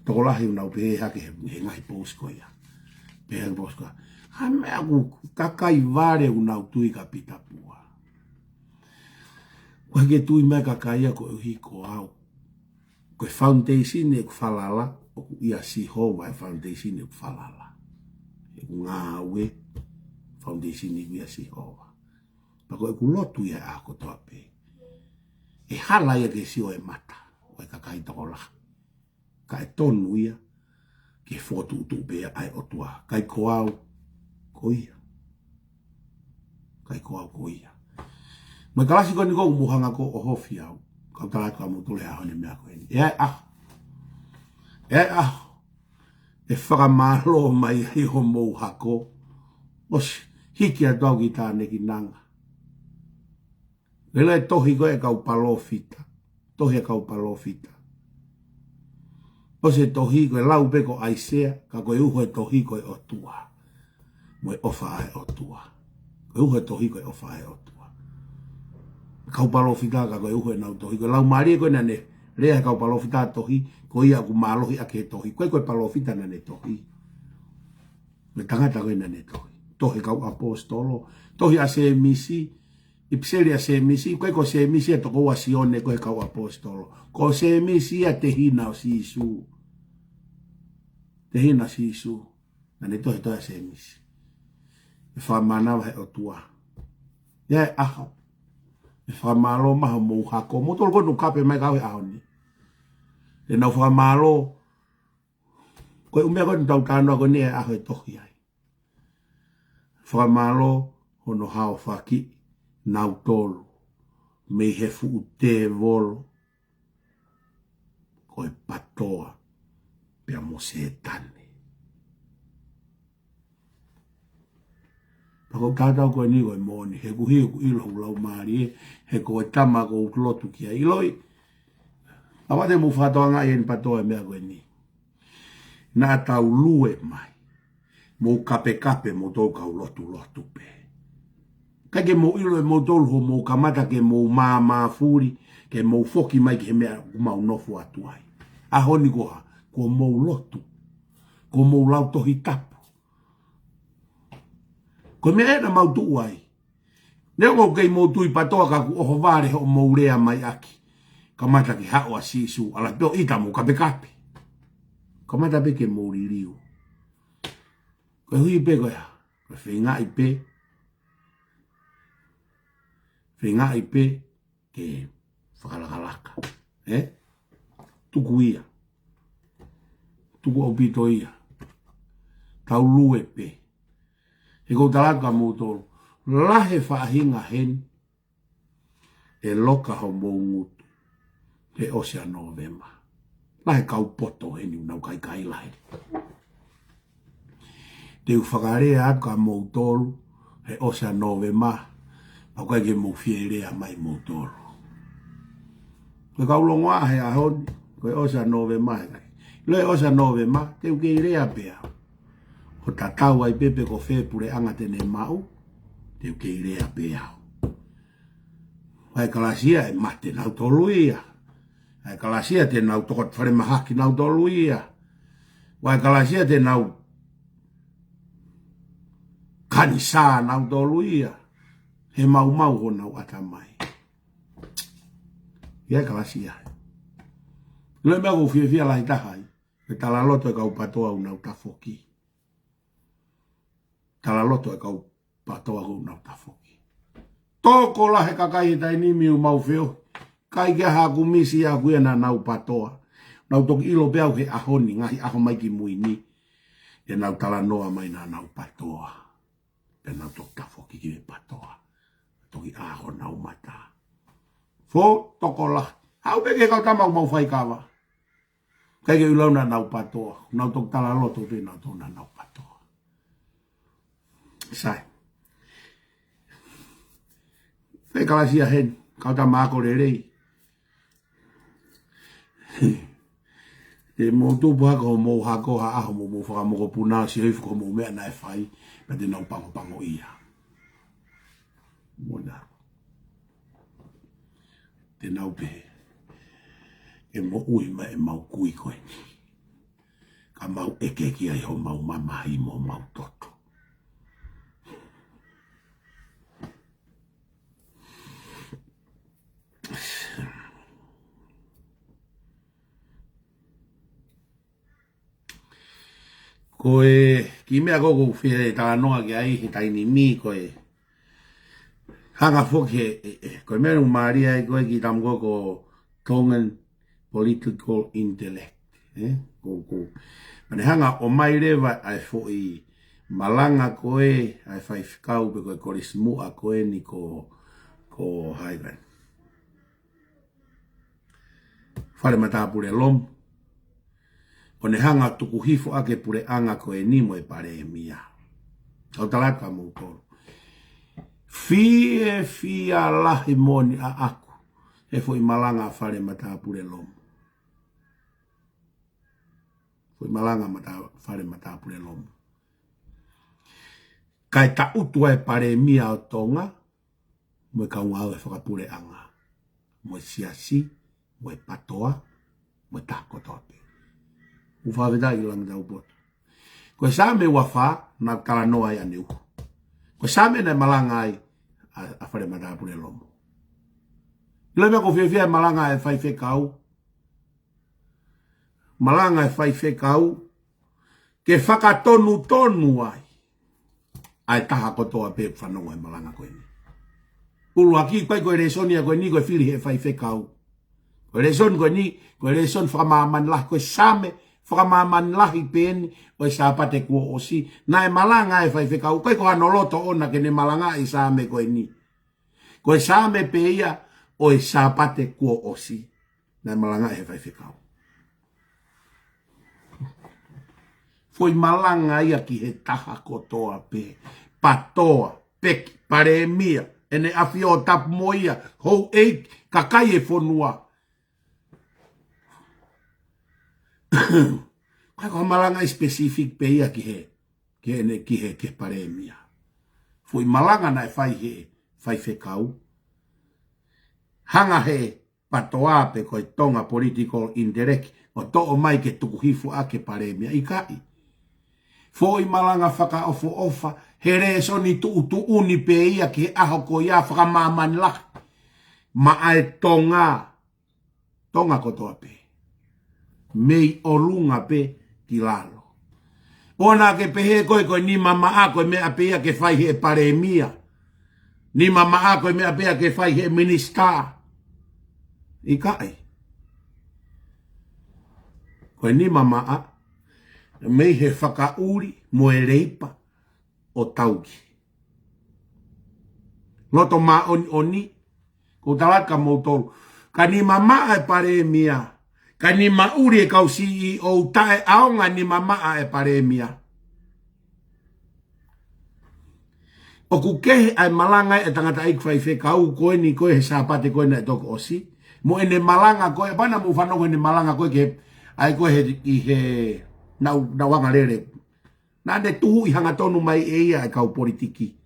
Tokolahi ʻoku nau pehē hake he, he ngaahi pousi ko ia. Pehē hake pousi ko ia. Hā e meʻa ʻoku kakai vale ʻoku nau tui kia Pita Pua. ʻOku ʻikai ke tui mai kakai ia koeʻuhi ko au. Ko e foundation ʻeku falala, ʻoku ʻia Sihova e foundation ʻeku falala. ʻEku ngāue, foundation ʻoku ʻia Sihova. Pea ko ʻeku lotu ia ʻa kotoa pē. ʻE hala ia ke sio e mata ʻo e kakai tokolahi. Ka ʻe tonu ia ke fokotuʻutuʻu pē ʻa e ʻOtua. ʻIkai ko au, ko ia. ʻIkai ko au, ko ia. Mo e kalasi ko eni ʻoku mou hanga ko ē ʻo ʻohofi au. Kau tala atu kia moutolu he ʻaho ni e meʻa ko eni. ʻE ʻi ai e ʻaho. ʻE ʻi ai e ʻaho. ʻE fakamālō mai ai hoʻomou hako. ʻOsi, hiki atu au ki Tānekinanga. Lele e tohi ko ē ʻa e kau palōfita. Tohi ʻa e kau palōfita. ʻOsi e tohi ko e lau pē ko ʻAisea, ka ko e uho e tohi ko e ʻOtua. Mo e ʻofa ʻa e ʻOtua. Ko e uho e tohi ko e ʻofa ʻa e ʻOtua. Kau palōfita ka ko e uho ʻenau tohi. Ko e laumālie ko ē naʻa ne lea he kau palōfita tohi, Ko ia ʻoku mālohi ʻaki e tohi. Ko e, ko e palōfita naʻa ne tohi. Ko e tangata ko ē naʻa ne tohi. Tohi kau ʻaposetolo. Tohi ʻa Sēmisi. ʻIpiseli ʻa Sēmisi. Ko e, ko Sēmisi ʻa e tokoua ʻo Sione ko e kau ʻaposetolo. Ko Sēmisi ia tehina ʻo Sīsū. Tehina ʻo Sīsū. Naʻa ne tohi tohi ʻa Sēmisi. ʻE fakamānava he ʻOtua. ʻI he ʻaho. ʻE fakamālō mai hoʻomou hako. Mou tolu ko ē ʻoku kape mai kau he ʻaho ni. Te nau fakamālō. Ko e ʻū meʻa ko ē ʻoku tau talanoa ko eni ʻa e ʻaho ʻe tohi ai. Fakamālō hono haofaki nautolu mei he fuʻu tēvolo ko e patoa pea mo Sētane. Pea ko e tatau ko eni ko e moʻoni, he ʻoku ʻikai ke u ʻilo hoʻo laumālie, he ko e tama ʻoku ou lotu ki ai ʻiloʻi. ʻOua te mou fakatokangaʻi ʻeni patoa e meʻa ko eni. Naʻa tau lue mai. Mou kapekape, mou tolu kau lotulotu pē. ʻIkai ke mou ʻilo ʻe moutolu hoʻomou kamata ke mou māmāfuli, ke mou foki mai ki he meʻa ʻoku mau nofo atu ai. ʻAho ni ko e hā, kuo mou lotu. Kuo mou lau Tohi Tapu. Ko e meʻa ē naʻa mau tuʻu ai. Neongo ʻoku ʻikai ke mou tui patoa ka kuo ʻohovale hoʻomou lea mai ʻaki. Kamata ke haʻu ʻa Sīsū, ʻalu pē ʻo ʻita mo kapekape. Kamata pē ke mou liliu. Ko e hui pē ko ia. Ko e feingaʻi pē. Feingaʻi pē ke fakalakalaka. ʻE? Tuku ia. Tuku ʻaupito ia. Tau lue pē. He ʻoku ou tala atu kia moutolu. Lahi e faʻahinga heni ʻe loka homou ngutu he ʻosi ʻa Nōvema. Lahi e kau poto heni ʻoku nau kaikaila heni. Te u fakalea atu kia moutolu he ʻosi ʻa Nōvema. ʻOku ʻikai ke mou fie lea mai moutolu. Ko e kau longoaʻa he ʻaho ni, ko e ʻosi ʻa Nōvema he kai. Loi ʻosi ʻa Nōvema, te u kei lea pē au. ʻO tatau ai pē pe ko fē puleʻanga te ne maʻu, te u kei lea pē au. ʻA e kalasia ʻe mate nautolu ia. ʻA e kalasia te nau toko falemahaki nautolu ia. ʻA e kalasia te nau kanisā nautolu ia. He maumau honau ʻatamai. ʻA e kalasia. Loi meʻa ʻoku ou fiefia lahi taha ai. Ko e talaloto e kau patoa ʻoku nau tafoki. Talaloto e kau patoa ʻoku nau tafoki. Tokolahi e kakai he taimi ni ʻoku mau feohi. ʻIkai ke ʻi ai haku misi ʻaʻaku ia naʻa nau patoa. Nau toki ʻilo pē au he ʻaho ni, ngaahi ʻaho mai ki mui ni. ʻE nau talanoa mai naʻa nau patoa. Pea nau toki tafoki ki he patoa. Toki ʻā honau mata. Fō, tokolahi. Haʻu pē ki he kau tama ʻoku mau faikava. ʻIkai ke u ʻilo naʻa nau patoa. Nau toki talaloto pē naʻa nau patoa. Sai. Fē kalasia heni, kau tama ako lelei. Te mou tupu hake hoʻomou hako ha ʻaho mo mou fakamokopuna ʻo sio hifo ki hoʻomou meʻa naʻe fai, pea te nau pangopango ia. Mona. Te nau pehē. ʻE moʻui mai ʻemau kui ko eni. Ka mau ʻeke ki ai homau mamahi mo homau toto. Ko e kiʻi meʻa ko ē ʻoku ou fie talanoa ki ai he taimi ni ko e hanga foki he, e, e, ko e meʻa ʻoku mālie ai ko e kiʻi tama ko ē ko Tongan political intellect. ʻE? Ko, ko. Mane hanga ʻo ʻomai leva ʻa e foʻi malanga ko ē, ʻa e faifekau pe ko e kolisi muʻa ko eni ko, ko hai kai. Fale Matāpule Lomu. ʻO ne hanga tuku hifo ʻa e puleʻanga ko eni mo e palēmia. Kau tala atu kia moutolu. Fiefia lahi moʻoni ʻaʻaku. He foʻi malanga Fale Matāpule Lomu. Foʻi malanga mata, Fale Matāpule Lomu. Kae taʻutu ʻa e palēmia ʻo Tonga. Mo e kau ngāue fakapuleʻanga. Mo e siasi, mo e patoa, mo e taha kotoa pē. ʻOku fakafetaʻi ki Langi Taupotu. Ko e Saame ua fā, naʻa ku talanoa ai ʻaneuhu. Ko e Saame naʻe malanga ai ʻa, ʻa Fale Matāpule Lomo. ʻIlo meʻa ʻoku fiefia e malanga e faifekau. Malanga e faifekau ke fakatonutonu ai ʻa e taha kotoa pē ʻoku fanongo he malanga ko eni. ʻUluaki, ʻikai ko e lēsoni ia ko eni ko e fili he faifekau. Ko e lēsoni ko eni, ko e lēsoni fakamāmani lahi, ko e Saame fakamāmani lahi pē eni ʻo e Sāpate kuo ʻosi. Naʻe malanga e faifekau, ʻikai ko hano loto ʻoʻona ke ne malanga e Saame ko eni. Ko e Saame pē ia ʻo e Sāpate kuo ʻosi. Naʻe malanga he faifekau. Foʻi malanga ia ki he taha kotoa pē. Patoa, peki, palēmia, ʻEne ʻAfio Tapu mo ia, houʻeiki, kakai e fonua. ʻIkai ko ha malanga specific pē ia ki he, ki heʻene, ki he, ki he palēmia. Foʻi malanga naʻe fai he faifekau. Hanga he Patoa pe ko e Tonga political intellect ʻo toʻo mai ke tuku hifo ʻaki e palēmia, ʻikai. Foʻi malanga fakaʻofoʻofa, he lēsoni tuʻutuʻuni pē ia ki he ʻaho ko ia, fakamāmani lahi maʻa e Tonga, Tonga kotoa pē. Mei ʻolunga pē ki lalo. ʻOua naʻa ke pehē ko e, ko e nima maʻa ko e meʻa pē ia ke fai he palēmia. Nima maʻa ko e meʻa pē ia ke fai he minisitā. ʻIkai. Ko e nima maʻa, mei he fakaʻuli mo e leipa ʻo tauki. Loto māʻoniʻoni, ʻoku ou tala kia moutolu. Ka nima maʻa e palēmia, ka nima ʻuli e kau C E O, taʻeʻaonga nima maʻa e palēmia. ʻOku kehe ʻa e malanga e tangataʻeiki faifekau ko eni ko e he Sāpate ko ena ʻe toko ʻosi. Mo ʻene malanga ko e, pea naʻa mou fanongo ʻene malanga ko e ke, ʻa e ko e he, ʻi he, naʻu, naʻu anga lele. Naʻa ne tuhuʻi hangatonu mai ʻe ia e kau politiki.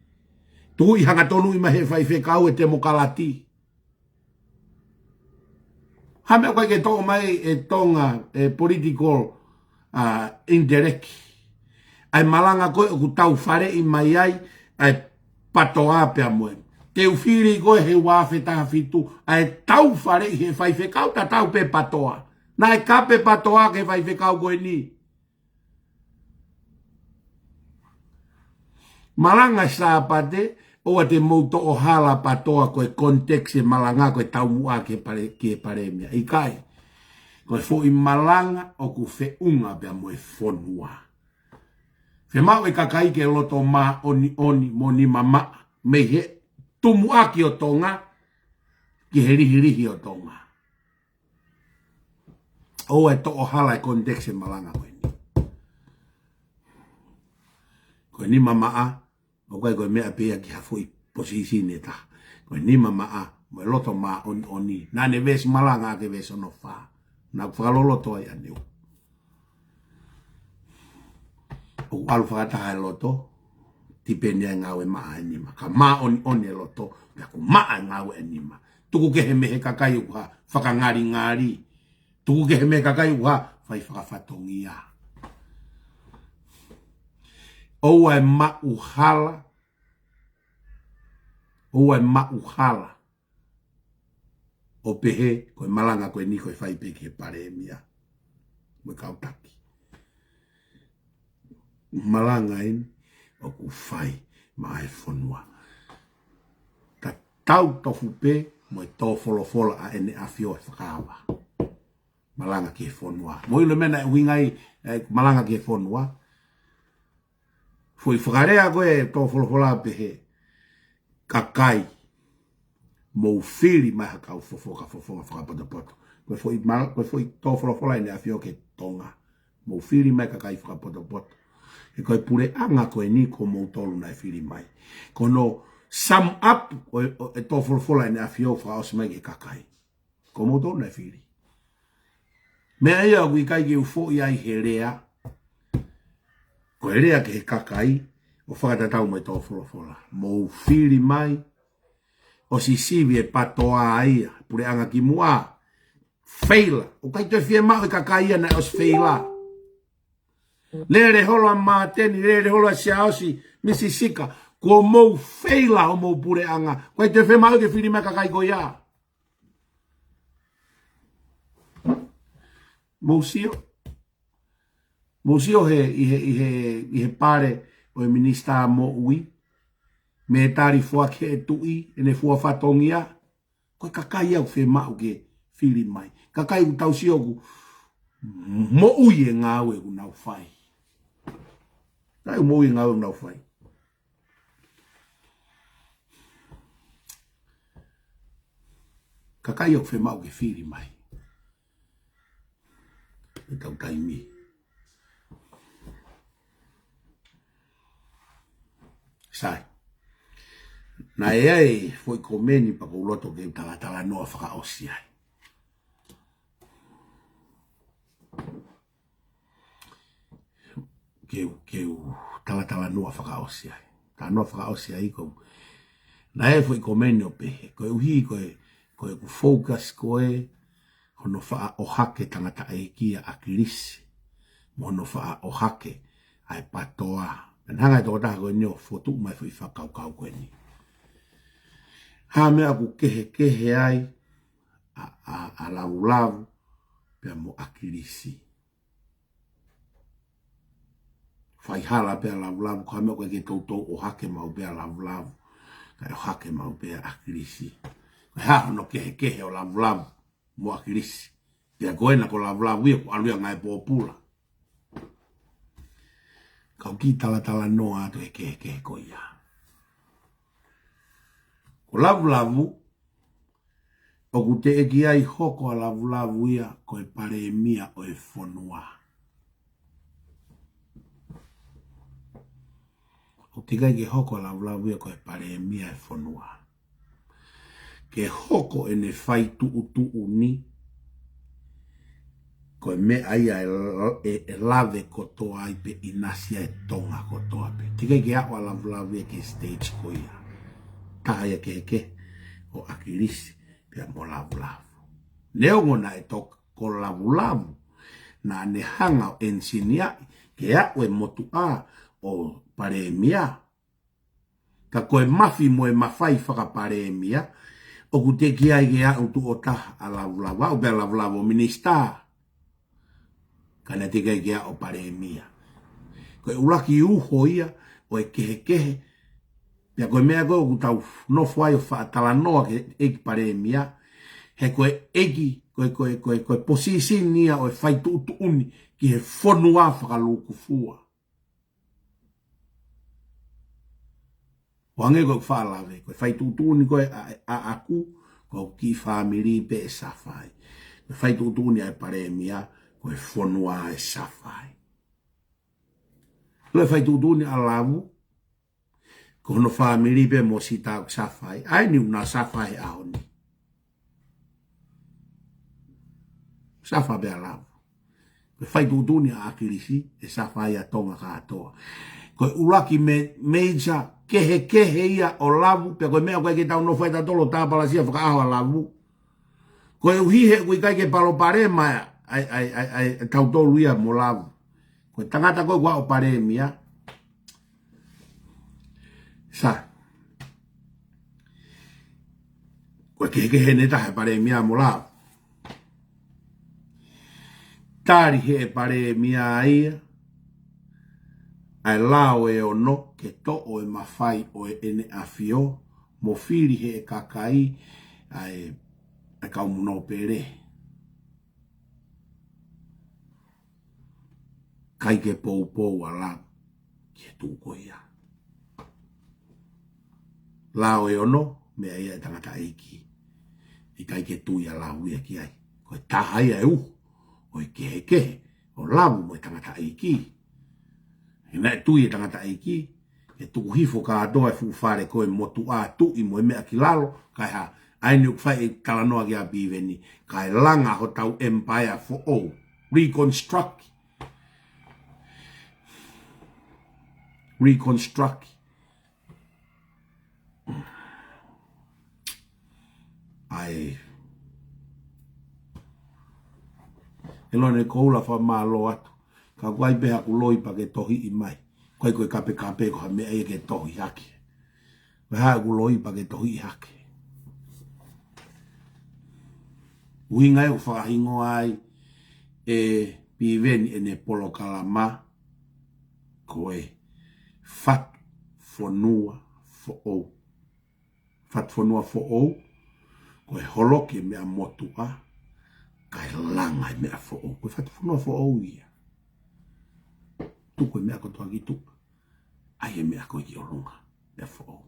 Tuhuʻi hangatonu mai he faifekau e temokalati. Ha meʻa ʻoku ʻikai ke toʻo mai e Tonga e political, uh, intellect. ʻA e malanga ko e ʻoku tau faleʻi mai ai ʻa e Patoa pea mo e. Te u fili ko e he ua afe taha fitu, ʻa e tau faleʻi he faifekau tatau pē Patoa. Naʻe kape Patoa ki he faifekau ko eni. Malanga Sāpate, ʻoua te mou toʻo hala Patoa ko e context e malanga ko e taumuʻa ki he pale, ki he palēmia. ʻIkai, ko e foʻi malanga ʻoku feʻunga pea mo e fonua. Fiemaʻu e kakai ke loto māʻoniʻoni mo nima maʻa, mei he tumuʻaki ʻo Tonga, ki he lihilihi ʻo Tonga. ʻOua ʻe toʻo hala e context e malanga ko eni. Ko e nima maʻa, ʻoku ʻikai ko e meʻa pē ia ki ha foʻi position ʻe taha. Ko e nima maʻa, mo e loto māʻoniʻoni. Naʻa ne veesi malanga ʻaki e veesi hono fā. Naʻa ku fakaloloto ai ʻaneuhu. ʻOku ʻalu fakataha e loto, tipeni ʻa e ngāue maʻa e nima. Ka māʻoniʻoni e loto, pea ʻoku maʻa e ngāue e nima. Tuku kehe mei he kakai ʻoku ha fakangalingali. Tuku kehe mei he kakai ʻoku ha fai fakafatongia. ʻOua ʻe maʻu hala. ʻOua ʻe maʻu hala ʻo pehē, ko e malanga ko eni ko e fai pē ki he palēmia mo e kau taki. Malanga eni ʻoku fai maʻa e fonua. Tatau tofu pē mo e tō folofola ʻa ʻEne ʻAfio he Fakaava. Malanga ki he fonua. Mou ʻilo e meʻa naʻe ʻuhinga ai e malanga ki he fonua. Foʻi fakalea ko e tō folofola pehē, kakai, mou fili mai ha kau fofonga, fofonga fakapotopoto. Ko e foʻi ma-, ko e foʻi tō folofola ʻEne ʻAfio ki he Tonga. Mou fili mai kakai fakapotopoto. He ko e puleʻanga ko eni ko moutolu naʻe fili mai. Ko hono sum up ʻo, ʻo, e tō folofola ʻEne ʻAfio fakaʻosi mai ki he kakai. Ko moutolu naʻe fili. Meʻa ia ʻoku ʻikai ke u foʻi ai he lea. Ko e lea ki he kakai, ʻo fakatatau mo e tō folofola. Mou fili mai, ʻosi sivi e Patoa ia, puleʻanga kimuʻa. Feila, ʻoku ʻikai toe fiemaʻu e kakai ia naʻe ʻosi feila. Lele holo ʻa Māteni, lele holo ʻa Siaosi, Misi Sika, kuo mou feila hoʻomou puleʻanga. ʻOku ʻikai toe fiemaʻu ke fili mai e kakai ko ia. Mou sio. Mou sio he, ʻi he, ʻi he, ʻi he pale ʻo e Minisitā Moʻui, mei he tali foaki ʻe he tuʻi ʻene fua fatongia. Ko e kakai ia ʻoku fiemaʻu ke fili mai. Kakai ʻoku tau sio ʻoku moʻui e ngāue ʻoku nau fai. Kakai ʻoku moʻui e ngāue ʻoku nau fai. Kakai ʻoku fiemaʻu ke fili mai. ʻE tau taimi. Sai. Naʻe ʻi ai e foʻi komeni pea ʻoku ou loto ke u talatalanoa fakaʻosi ai. Ke u, ke u talatalanoa fakaʻosi ai. Talanoa fakaʻosi ai ko. Naʻe ʻi ai e foʻi komeni ʻo pehē. Koeʻuhi ko e, ko ʻeku focus ko ē, hono faʻa ʻohake tangataʻeiki ʻa ʻAkilisi, mo hono faʻa ʻohake ʻa e PATOA. Pea naʻe hanga ʻe he tokotaha ko eni ʻo fokotuʻu mai e foʻi fakakaukau ko eni. Ha meʻa ʻoku kehekehe ai ʻa, ʻa, ʻa Lavulavu pea mo ʻAkilisi. Faihala pē ʻa Lavulavu, ko e meʻa ko ē ke toutou ʻohake maʻu pē ʻa Lavulavu, kae ʻohake maʻu pē ʻa ʻAkilisi. Ko e hā hono kehekehe ʻo Lavulavu mo ʻAkilisi? Pea ko ena ko Lavulavu ia ʻoku ʻalu ia ngāue pōpula. Kau kiʻi talatalanoa atu he kehekehe ko ia. Ko Lavulavu, ʻoku teʻeki ai hoko ʻa Lavulavu ia ko e palēmia ʻo e fonua. ʻOku teʻeki ai ke hoko ʻa Lavulavu ia ko e palēmia ʻo e fonua. Ke hoko ʻene fai tuʻutuʻuni, ko e meʻa ia ʻe, ʻe, ʻe lave kotoa ai pē ʻinasi ai e Tonga kotoa pē. Teʻeki ai ke aʻu ʻa Lavulavu ia ki he stage ko ia. Taha ia kehekehe ʻo ʻAkilisi pea mo Lavulavu. Neongo naʻe toka ko Lavulavu naʻa ne hanga ʻo ʻenisiniaʻi ke aʻu e motuʻa ʻo palēmia. Ka ko e mafi mo e mafai fakapalēmia, ʻoku teʻeki ai ke aʻu tuʻo taha ʻa Lavulavu, aʻu pē ʻa Lavulavu ʻo minisitā, ka naʻe teʻeki ai ke aʻu ʻo palēmia. Ko e ʻuluaki uho ia ʻo e kehekehe, pea ko e meʻa ko ē ʻoku tau nofo ai ʻo faʻa talanoa ki he ʻEiki Palēmia, he ko e ʻeiki, ko e, ko e, ko e, ko e position ia ʻo e fai tuʻutuʻuni ki he fonua fakalūkufua. ʻO hangē ko ʻeku faʻa lave, ko e fai tuʻutuʻuni ko ē ʻa, ʻa, ʻaʻaku, ko e kiʻi fāmili pē ʻe suffer ai. Ko e fai tuʻutuʻuni ʻa e Palēmia, ko e fonua ʻe suffer ai. Ko e fai tuʻutuʻuni ʻa Lavu, ko hono fāmili pē mo Sita ʻoku suffer ai. ʻA eni ʻoku nau suffer ai he ʻaho ni. Suffer pē ʻa Lavu. Ko e fai tuʻutuʻuni ʻa ʻAkilisi, ʻe suffer ai ʻa Tonga kātoa. Ko e ʻuluaki me-, major kehekehe ia ʻo Lavu, pea ko e meʻa ko ē ke tau nofo ai tautolu ʻo tāpalasia fakaʻaho ʻa Lavu. Koeʻuhi he ʻoku ʻikai ke palopalema ʻa e, ʻa e, ʻa e, ʻa e, ʻa e tautolu ia mo Lavu. Ko e tangata ko ē ʻoku aʻu ʻo Palēmia. Sai. Ko e kehekehe ʻe taha e Palēmia mo Lavu. Tali ʻe he Palēmia ia ʻa e lao ʻe ono ke toʻo e mafai ʻo ʻEne ʻAfio mo fili ʻe he kakai ʻa e, ʻa e kau monopele. ʻIkai ke poupou ʻa Lavu ki he tuʻu ko ia. Lao ʻe ono, meʻa ia ʻa e tangataʻeiki. ʻIkai ke tui ʻa Lavu ia ki ai. Ko e taha ia e uho ʻo e kehekehe ʻo Lavu mo e tangataʻeiki. He naʻe tui e tangataʻeiki ke tuku hifo kātoa e fuʻu fale ko ē motuʻa, tuʻi mo e meʻa ki lalo, kae hā, ʻa eni ʻoku fai e talanoa ki ai ʻa Piveni, kae langa hotau empire foʻou. Reconstruct. Reconstruct. ʻAi. ʻElone Koula, fakamālō atu. Ka ʻoku ʻi ai pē haʻaku loi pea ke tohiʻi mai. Ko e, ko e kapekape ko ha meʻa ia ke tohi hake. Ko e hā ʻeku loi pea ke tohiʻi hake. ʻUhinga ia ʻoku fakahingoa ai ʻe Piveni ʻene polokalama ko e Fatu Fonua Foʻou. Fatu Fonua Foʻou, ko e holoki e meʻa motuʻa, kae langa e meʻa foʻou. Ko e Fatu Fonua Foʻou ia. Tuku e meʻa kotoa ki tuʻa. ʻAi e meʻa ko ē ki ʻolunga, meʻa foʻou.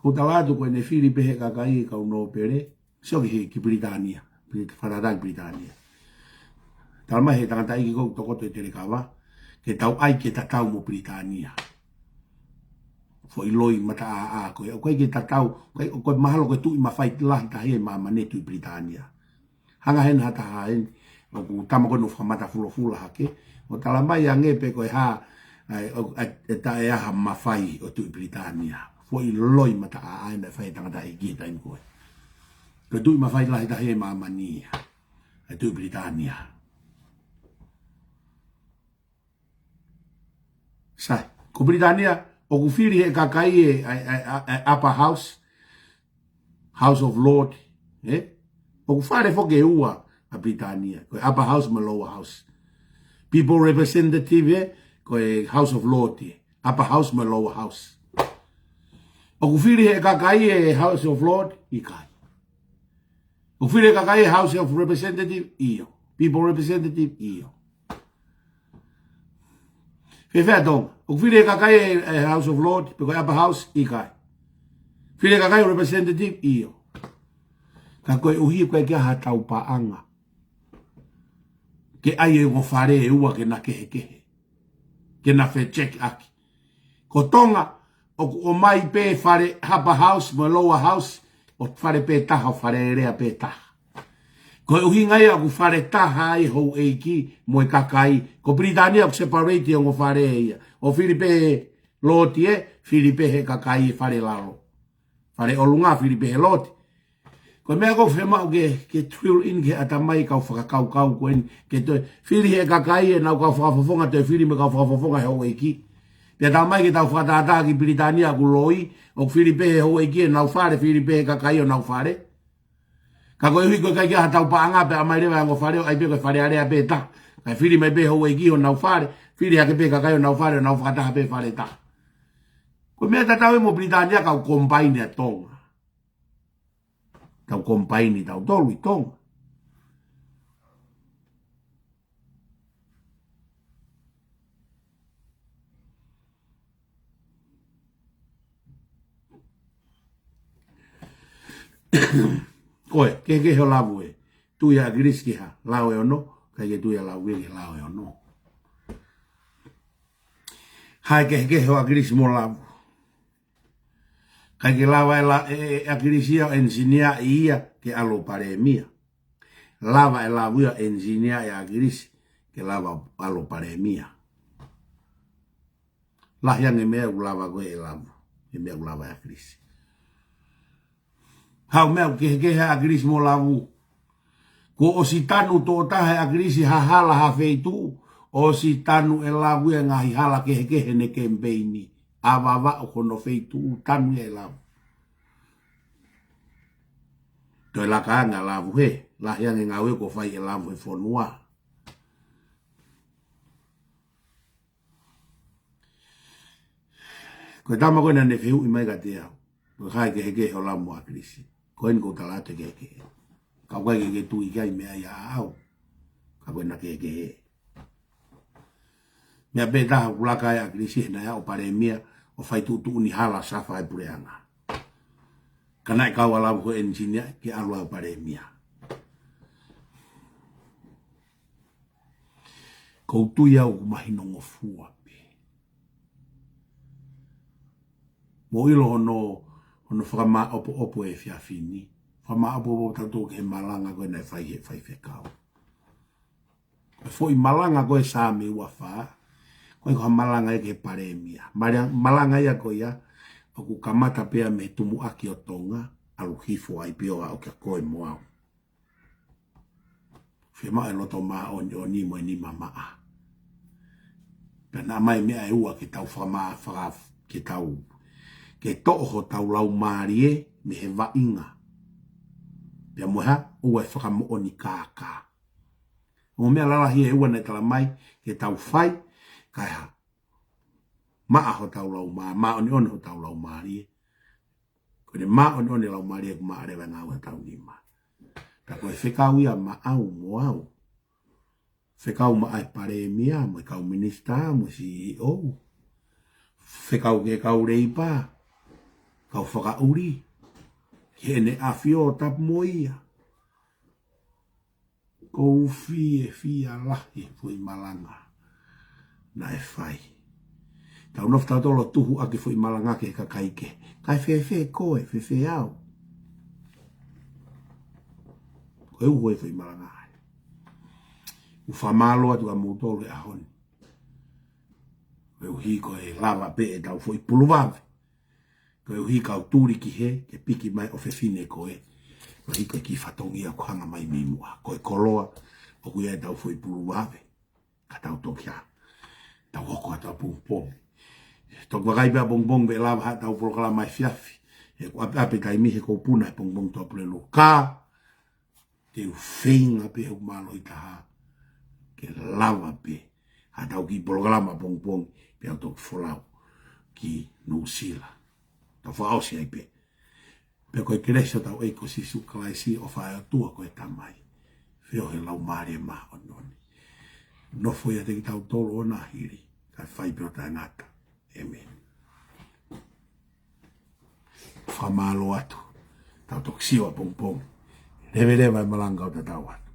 Ko u tala atu ko ʻene fili pē he kakai e kau nōpele, sio ki he, ki Pilitānia, Pilit-, fakatātā ki Pilitānia. Tala mai he tangataʻeiki ko ē ʻoku tokoto ʻi Telekava, ke tau ʻai ke tatau mo Pilitānia. Foʻi loi mataʻāʻā ko ē, ʻoku ʻikai ke tatau, ʻoku ʻikai, ʻoku mahalo ko e tuʻi mafai lahi taha ia ʻi māmani e Tuʻi Pilitānia. Hanga heni ha taha heni, ʻoku tama ko ē ʻoku fakamata fulofula hake, ʻo tala mai ange pē ko e hā, ʻa e, ʻo, ʻa e, ʻe taʻe ʻi ai ha mafai ʻo e Tuʻi Pilitānia. Foʻi loi mataʻāʻā ʻena ʻe fai ʻe he tangataʻeiki he taimi ko ē. Ko e tuʻi mafai lahi taha ia ʻi māmani ia, ʻa e Tuʻi Pilitānia. Sai, ko Pilitānia, ʻoku fili he kakai e, ʻa e, ʻa e, ʻa e, ʻa e Upper House, House of Lord, ē? ʻOku fale foki ʻe ua ʻa Pilitānia, ko e Upper House mo e Lower House. People Representative, ē? Ko e House of Lord, ē? Upper House mo e Lower House. ʻOku fili he kakai e House of Lord, ʻikai. ʻOku fili he kakai e House of Representative, ʻio. People Representative, ʻio. Fēfē ʻa Tonga? ʻOku fili he kakai e, e House of Lord, pe ko e Upper House, ʻikai. Fili he kakai e Representative, ʻio. Ka koeʻuhi ko e ʻikai ke ʻi ai haʻatau paʻanga ke ʻai e ongo fale ʻe ua ke na kehekehe, ke na fetchek ʻaki. Ko Tonga, ʻoku ʻomai pē fale Upper House mo e Lower House, ʻo fale pē taha, ʻo fale alea pē taha. Ko e ʻuhinga ia ʻoku fale taha ai houʻeiki mo e kakai, ko Pilitānia ʻoku separate e ongo fale ia. ʻO fili pē he lord ē, fili pē he kakai e fale lalo. Fale ʻolunga, fili pē he lord. Ko e meʻa ʻoku fiemaʻu ke, ke drill in ki he ʻatamai kau fakakaukau ko eni, ke toe fili he kakai ʻenau kau fakafofonga, toe fili mo e kau fakafofonga he houʻeiki. Pea tala mai ke tau fakatātā ki Pilitānia ʻoku loi, ʻoku fili pē he houʻeiki ʻenau fale, fili pē he kakai honau fale. Ka koeʻuhi ko e ʻikai ke ʻi ai haʻatau paʻanga pea ʻomai leva e ongo fale ʻo ʻai pē ko e fale alea pē taha. Kae fili mai pē houʻeiki honau fale, fili hake pē kakai honau fale, ʻo nau fakataha pē fale taha. Ko e meʻa tatau ia mo Pilitānia, kau combine ʻa Tonga. Tau combine tautolu ʻi Tonga. Ko e, kehekehe ʻo Lavu ē. Tui ʻa ʻAkilisi ki he lao ʻe ono, ʻikai ke tui ʻa Lavu ia ki he lao ʻe ono. Hā e kehekehe ʻo ʻAkilisi mo Lavu? ʻIkai ke lava ʻe la-, ʻe, ʻe, ʻe ʻAkilisi ia ʻo ʻenisinia ia ke ʻalu ʻo palēmia. Lava ʻe Lavu ia ʻo ʻenisinia ʻa ʻAkilisi ke lava ʻo ʻalu ʻo palēmia. Lahi ange e meʻa ʻoku lava ko ē ʻe Lavu, e meʻa ʻoku lava ʻe ʻAkilisi. Hā e meʻa ʻoku kehekehe ai ʻa ʻAkilisi mo Lavu? Kuo ʻosi tanu tokotaha ʻe ʻAkilisi ha hala ha feituʻu, ʻosi tanu ʻe Lavu ia e ngaahi hala kehekehe ʻene kemipeini. ʻAvavaʻu hono feituʻu, tanu ia ʻe Lavu. Toe laka ange ʻa Lavu hē, lahi ange e ngāue kuo fai ʻe Lavu he fonua. Ko e tama ko ē naʻa ne fehuʻi mai kiate au, ko e hā e kehekehe ʻo Lavu mo ʻAkilisi? Ko eni ʻoku ou tala atu e kehekehe. Ka ʻoku ʻikai ke ke tui ki ai, meʻa ia ʻaʻau. Ka ko ena kehekehe. Meʻa pē taha ʻoku laka ai ʻa ʻAkilisi he naʻe ʻalu ʻo palēmia ʻo fai tuʻutuʻuni hala ʻo safa e puleʻanga. Ka naʻe kau ʻa Lavu ko e ʻenisinia ke ʻalu ʻo palēmia. ʻOku ou tui au ʻoku mahinongofua pē. Mou ʻilo hono, hono fakamāʻopoʻopo e efiafi ni. Fakamāʻopoʻopo tautolu ki he malanga ko ē naʻe fai ʻe he faifekau. E foʻi malanga ko ē Saame ua fā, ʻoku ʻikai ko ha malanga ia ki he palēmia. Mala-, malanga ia ko ia ʻoku kamata pē ia mei he tumuʻaki ʻo Tonga, ʻalu hifo ai pē ʻo aʻu kia koe mo au. ke maʻu e loto māʻoniʻoni mo e nima maʻa. Pea naʻa mai meʻa ʻe ua ke tau fakama-, faka-, ke tau, ke toʻo hotau laumālie mei he vaʻinga. Pea mo e hā, ʻoua ʻe fakamoʻoni kākā. Ongo meʻa lalahi ʻe ua naʻe tala mai ke tau fai, kae hā, maʻa hotau laumā-, māʻoniʻoni hotau laumālie. Ko ʻene māʻoniʻoni e laumālie kuo maʻa leva e ngāue hotau nima. Pea ko e fekau ia maʻau mo au. Fekau maʻa e palēmia mo e kau minisitā mo e C E O. Fekau ki he kau leipa, kau fakaʻuli, ki heʻene ʻAfio, tapu mo ia. ʻOku ou fiefia lahi he foʻi malanga naʻe fai. Tau nofo tautolu ʻo tuhu ʻaki e foʻi malanga ki he kakai kehe. Kae fēfē koe, fēfē au? Ko e uho e foʻi malanga ē. ʻOku ou fakamālō atu kia moutolu he ʻaho ni. Koeʻuhi ko e lava pē ʻetau foʻi pulu vave. Koeʻuhi kau tuli ki hē, ke piki mai ʻofefine ko ē. Koeʻuhi ko e kiʻi fatongia ʻoku hanga mai mei muʻa. Ko e koloa, ʻoku ʻi ai ʻetau foʻi pulu vave. Ka tau toki hā. Tau hoko atu ʻapongipongi. Toki vakai pē ʻapongipongi pe ʻe lava haʻatau polokalama efiafi. He ʻoku ʻapiʻapi e taimi he ʻoku puna e pongipongi Tuʻapulelulu. Ka te u feinga pē hoku mālohi taha ke lava pē haʻatau kiʻi polokalama ʻapongipongi pea u toki folau ki Nuʻusila. Tau fakaʻosi ai pē. Pea ko e kelesi ʻa hotau ʻEiki ko Sīsū Kalaisi, ʻofa ʻa e ʻOtua ko e Tamai, feohi ʻa e Laumālie Māʻoniʻoni, nofo ʻiate kitautolu ʻo na hili, kae fai pē ʻo taʻengata. ʻĒmeni. Fakamālō atu. Tau toki sio ʻapongipongi. Leveleva e malanga ʻo tatau atu.